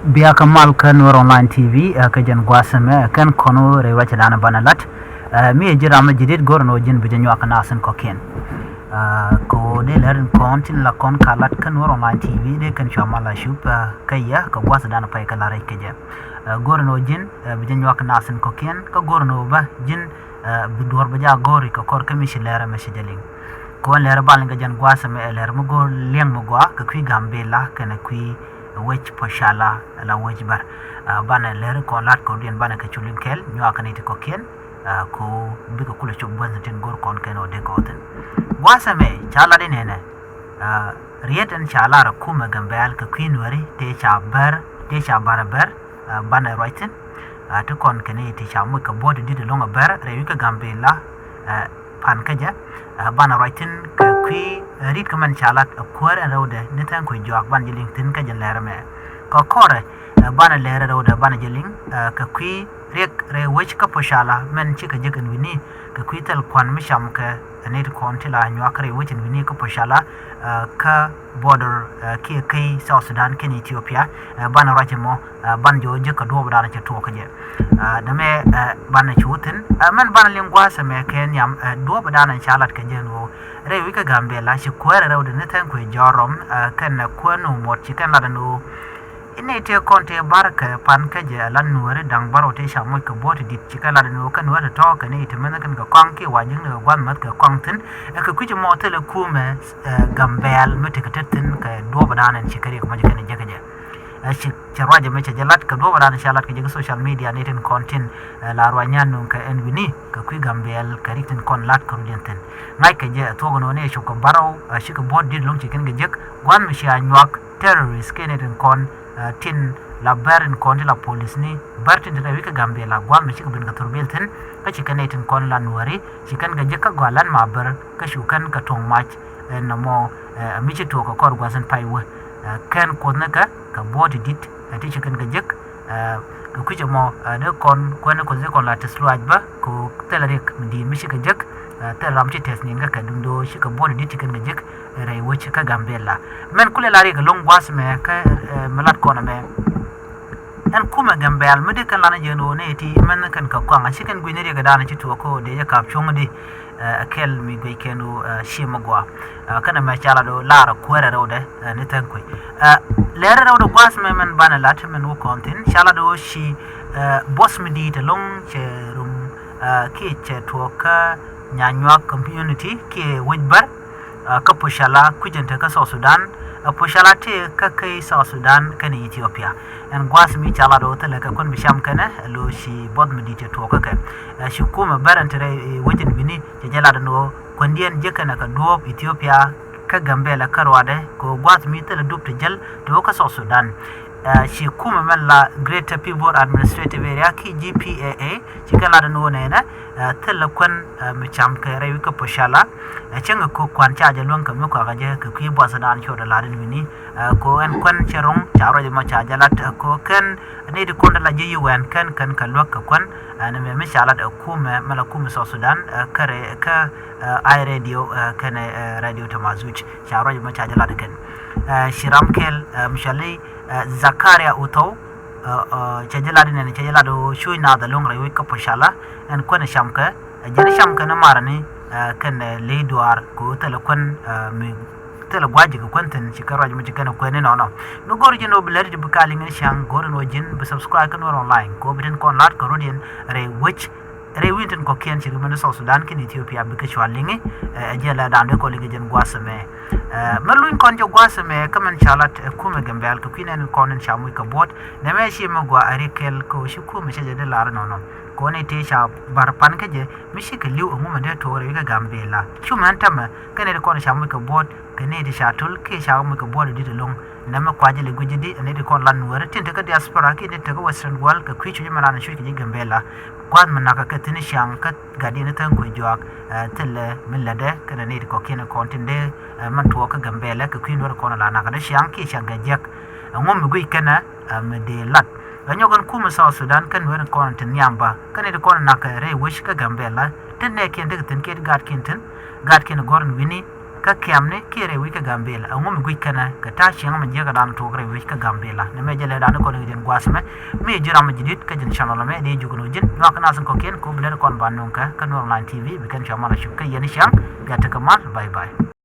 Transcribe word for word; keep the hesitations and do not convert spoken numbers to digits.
Bia kä mal kä Nuer Online T V, eh, kä jɛn gua̱a̱th ɛmɛ, eh, kɛn kɔn wä rɛy ruacɛ danɛ banɛ lat. Eh, mi ɛ ji̱ ram ɛ ji̱ dit go̱r ɛn ɣöö ji̱n bi jɛ nyuak kɛ nath in kɔ̱kiɛn. Eh, kɛ ɣöö dee lɛr in kɔn tin la kɔn ka lat kä Nuer Online T V dee kɛn cua mal a cup, eh, kä yɛ kɛ gua̱a̱th danɛ pay kɛ la rɛc kɛ jɛ. Eh, go̱r ɛn ɣöö ji̱n, eh, bi jɛ nyuak kɛ nath in kɔ̱kiɛn, kä go̱r ɛn ɣöö bä ji̱n, eh, bi duɔ̱ɔ̱r bi jɛ a go̱o̱ri kɛ kɔr kä mi ci lɛr ɛmɛ ci jɛ liŋ. Kɛ ɣöö ɛn lɛr ɛ bal in kɛ jɛn gua̱a̱th ɛmɛ ɛ lɛr mi go̱o̱r liɛŋ mi gɔaa kɛ kui̱ Gambila kɛnɛ kui̱ wec Pocala la wec Bär. Ah, banɛ lɛr kɔn lat kɛ rɔ̱diɛn banɛ kɛ cu liŋ kɛɛl nyuak kɛ ni ti kɔ̱kiɛn, ah, kɛ ɣöö bikɛ kulɛ cop gua̱th ni tin go̱r kɔn kɛn ɣöö dee kɛ ɣöö thi̱n. Gua̱a̱th ɛmɛ ca lat in nɛnɛ, ah, riet ɛn ca lar ɛ kumɛ Gambɛl kɛ kui̱ Nuɛri tëë ca Bär, tëë ca Bär ɛ Bär, ah, banɛ ruac thi̱n. Ah, ti kɔn kɛ ni ti ca moc kɛ buɔ̱t in di̱t ɛlɔ̱ŋ ɛ Bär rɛy wi̱c kä Gambila, ah, pan kä jɛ, ah, banɛ ruac thi̱n kɛ kui̱, ah, ri̱t kä mɛn ca lat, ah, kuäär ɛn rɛwdɛ ni tha̱a̱ŋ kui̱ jɔak ban ji̱ liŋ thi̱n kä jɛ lɛr ɛmɛ. Kɛ kɔrɛ, ah, banɛ lɛr ɛn rɛwdɛ banɛ ji̱ liŋ, ah, kɛ kui̱ riɛk rɛy wec kä Pocala mɛn cikɛ jek ɛn wi̱ni kɛ kui̱ thil kua̱n mi cam kɛ, ah, nɛy ti kɔn ti la nyuak rɛy wec ɛn wi̱ni kä Pocala, ah, kä border, ah, kiɛ key South Sudan kɛnɛ Ethiopia, ah, banɛ ruac ɛmɔ, ah, banɛ jɛ wä jek kɛ duɔ̱ɔ̱p danɛ cɛ tuɔɔk kä jɛ. Ah, nɛmɛ, ah, banɛ cu thi̱n, ah, mɛn banɛ liŋ gua̱a̱th ɛmɛ kɛ nhiam, ah, duɔ̱ɔ̱p danɛ ca lat kɛ jɛ ɛn ɣöö rɛy wi̱c kä Gambila ci kuäär ɛ rɛwdɛ ni tha̱a̱ŋ kui̱ jɔ̱ɔ̱r rɔm, ah, kɛnɛ kuäär ni wä muɔt ci kɛn lat ɛn ɣöö inɛ tëë kɔn tëë Bär kɛ pan kä jɛ ɛ la Nuɛri da̱ŋ bärɔw tëë ca moc kɛ buɔ̱t in di̱t ci kɛn lat ɛn ɣöö kɛn wä tɔ̱tɔ̱ kɛn i̱ ti mɛn kɛn kɛ kɔaŋ kiɛ wa ji̱n kɛ gua̱th mäth kɛ kɔaŋ thi̱n. Ɛ kɛ kui̱c ɛmɔ thilɛ kumɛ, eh, Gambɛl mi tekɛ tet thi̱n kɛ duɔ̱ɔ̱p danɛ ci kɛ riɛk mɔ ci kɛn jek kɛ jɛ. Eh, ci, cɛ ruac ɛmɛ cɛ jɛ lat kɛ duɔ̱ɔ̱p danɛ ca lat kɛ jɛ kɛ social media ni tin kɔn tin, eh, la ruac nyan nuŋ kɛ ɛn wi̱ni kɛ kui̱ Gambɛl kɛ riɛk tin kɔn lat kɛ rɔ̱diɛn thi̱n. Ŋa̱c kɛ jɛ ɛ thuɔ̱k ɛn ɣöö ni ɛ cop kɛ bärɔw, eh, cikɛ buɔ̱t di̱t ɛlɔ̱ŋ ci kɛn kɛ jek gua̱th mi cia nyuak terrorist kɛnɛ tin kɔn, ah, tin la Bär in kɔn ti la polisni Bär tin ti rɛy wi̱c kä Gambila gua̱a̱th mi cikɛ ben kɛ thurbil thi̱n, kä ci kɛn nɛy tin kɔn la Nuɛri ci kɛn kɛ jek kä gɔaa lan ma Bär kä cu kɛn kɛ tuɔ̱ŋ mac, eh, nɔmɔ, eh, mi ci tuɔɔk kɛ kɔr gua̱th in pay wä, eh, kɛn kuothnikɛ kɛ buɔ̱t in di̱t, eh, ti ci kɛn kɛ jek, eh, kɛ kui̱c ɛmɔ, eh, dee kɔn kuɛn kuoth dee kɔn la tɛth luaac bä kɛ thilɛ riɛk mi di̱i̱t mi cikɛ jek, eh, thilɛ ram ci tɛth ni̱n kä kɛ duundɛ ɣöö cikɛ buɔ̱t in di̱t ci kɛn kɛ jek, rɛy wec kä Gambila. Mɛn kulɛ la riɛk ɛlɔ̱ŋ gua̱a̱th mɛ kä, eh, mi lat kɔn ɛmɛ. Ɛn kumɛ Gambɛl mi di kɛn lan jɛ ɛn ɣöö nɛ ti mɛn kɛn kɛ kɔaŋ a ci kɛn gui̱ni riɛk ɛ da̱a̱n ci tuɔɔk kä ɣöö dee jɛ ka̱p cuɔ̱ŋ di, eh, kɛl mi guic kɛn ɣöö, eh, ciɛ mi gɔaa. Eh, kɛn ɛmɛ ca lat ɣöö lar kuäär ɛ rɛwdɛ, eh, ni tha̱a̱ŋ kui̱. Eh, lɛr ɛ rɛwdɛ gua̱a̱th mɛ mɛn banɛ lat mɛn wä kɔn thi̱n ca lat ɣöö ci, eh, buɔth mi di̱i̱t ɛlɔ̱ŋ cɛ rum, eh, kiɛ cɛ tuɔɔk kä Nyanyuak community kiɛ wec Bär. Ah, kä Pocala kui̱c ɛn te kä South Sudan, ah, Pocala tëë kä key South Sudan kɛnɛ Ethiopia. Ɛn gua̱a̱th mi ca lat ɣöö thilɛ kɛ kuän bi cam kɛnɛ, ɛ lo̱ ci buɔth mi di̱i̱t cɛ tuɔɔk kä kɛ. Ah, ci kumɛ Bär ɛn te rɛy, eh, wec ɛn wi̱ni cɛ jɛ lat ɛn ɣöö kuändiɛn jek kɛnɛ kɛ duɔ̱ɔ̱p Ethiopia kä Gambila kä ruacdɛ kɛ ɣöö gua̱a̱th mi thilɛ dup ti jäl ti wä kä South Sudan. Ah, ci kumɛ mɛn la Greater Pibor Administrative Area kiɛ G P A A ci kɛn lat ɛn ɣöö nɛnɛ, ah, thilɛ kuän, ah, mi cam kɛ rɛy wi̱c kä Pocala. Ɛ cäŋ kɛ kök kuan ca jɛ luäŋ kɛ mi kɔakä jɛ kɛ kui̱ buath dan cot ɛ la̱t in wi̱ni. Ɛ ko ɛn kuän cɛ ro̱ŋ ca ruac ɛmɔ ca jɛ lat ɛ ko kɛn ni di kɔn la ji̱ U N kɛn kɛn kɛ luäk kɛ kuän. Ɛ ni mɛ mi ca lat ɛ kumɛ mɛ la kumɛ South Sudan, ɛ kɛ rɛ, kɛ, ɛ, I Radio, ɛ kɛn, ɛ, Radio Tamazuj ca ruac ɛmɔ ca jɛ lat ɛ kɛn. Ɛ ci ram kɛl, ɛ, mi cɔali, ɛ, Zakaria Uthou, ɛ, ɛ, cɛ jɛ lat in ɛn cɛ jɛ lat ɛ cuc naath ɛ luäŋ rɛy wi̱c kä Pocala. Ɛn kuän ɛ cam kɛ, ɛ jɛn ɛ cam kɛ ni marani, ɛ, kɛn, ɛ, ley duaar kɛ ɣöö thilɛ kuän, ɛ, mi thilɛ gua̱c ji̱ kɛ kuän thi̱n ci kɛ ruac mi ci kɛn ɛ kuän inɔnɔ. Mi go̱r ji̱n ɣöö bi lɛr ti bi ka liŋ ni ciaŋ go̱r in ɣöö ji̱n bi subscribe kä Nuer Online kɛ ɣöö bi tin kɔn la̱t kɛ rɔ̱diɛn rɛy wec, rɛy wi̱n tin kɔ̱kiɛn ci ri mɛn ni South Sudan kɛnɛ Ethiopia bikɛ cua liŋi, ɛ, ɛ jɛ lɛ da̱a̱n dee kɔn liŋi jɛn gua̱a̱th ɛmɛ. Ɛ, mɛ luny kɔn jɛ gua̱a̱th ɛmɛ kä mɛn ca lat, ɛ, kumɛ Gambɛl kɛ kui̱ nɛn kɔn in ca moc kɛ buɔ̱t. Nɛmɛ ci mɛ gɔaa a ri kɛl kɛ ɣöö ci kumɛ cɛ jɛ di lar nɔnɔ. Kɔn i̱ tëë ca Bär pan kä jɛ mi cikɛ li̱w ɛŋu mɛ dee tuɔɔk rɛy wi̱c kä Gambila. Cu mɛn tämɛ kɛnɛ di kɔn ca moc kɛ buɔ̱t kɛ ni di ca töl kiɛ ca moc kɛ buɔ̱t di di lo̱ŋ. Nɛmɛ kuacä lɛ gui̱c di ni di kɔn lat Nuɛri tin te kä diaspora kiɛ ni te kä Western world kɛ kui̱ cuc mɛ ran cuc kɛ ji̱ Gambila. Gua̱a̱th mi nakä kɛ thi̱n ciaŋ kä gatdiɛn i̱ tha̱a̱ŋ kui̱ juaak, ɛ, thilɛ mi lätdɛ kɛnɛ ni di kɔ̱kiɛn kɔn tin dee, ɛ, mɛn tuɔɔk kä Gambila kɛ kui̱ Nuɛri kɔn la nakä dee ciaŋ kiɛ ciaŋ kɛ jiäk. Ɛŋu mi guic kɛnɛ, ɛ, mi dee lat. Ɛ nyɔk ɛn kumɛ South Sudan kä Nuɛri kɔn tin nhiam bä kɛnɛ di kɔn nakä rɛy wec kä Gambila tin nɛɛkiɛn tekɛ thi̱n kiɛ ti gaatkiɛn thi̱n, gaatkiɛn gɔ̱r in wi̱ni. kä kɛmni kiɛ rɛy wi̱c kä Gambela. Ɛŋu mi guic kɛnɛ kɛ ta̱a̱ cieŋä mi jiäkädan tuɔɔk rɛy wi̱c kä Gambela? Nɛmɛ jɛ lɛ dan kɔn kɛ jɛn gua̱a̱th ɛmɛ. Mi ji̱ ram mi ji̱ di̱t kä jɛn channel ɛmɛ, dee jukɛ ni wä ji̱n. Nyuak kɛ nath in kɔ̱kiɛn kɛ ɣöö bi lät kɔn ba nööŋ kɛ kä Nuer Online T V. Bi kɛn cua mal a cop kä yɛn i̱ cäŋ. Bia tekɛ mal. Bye bye.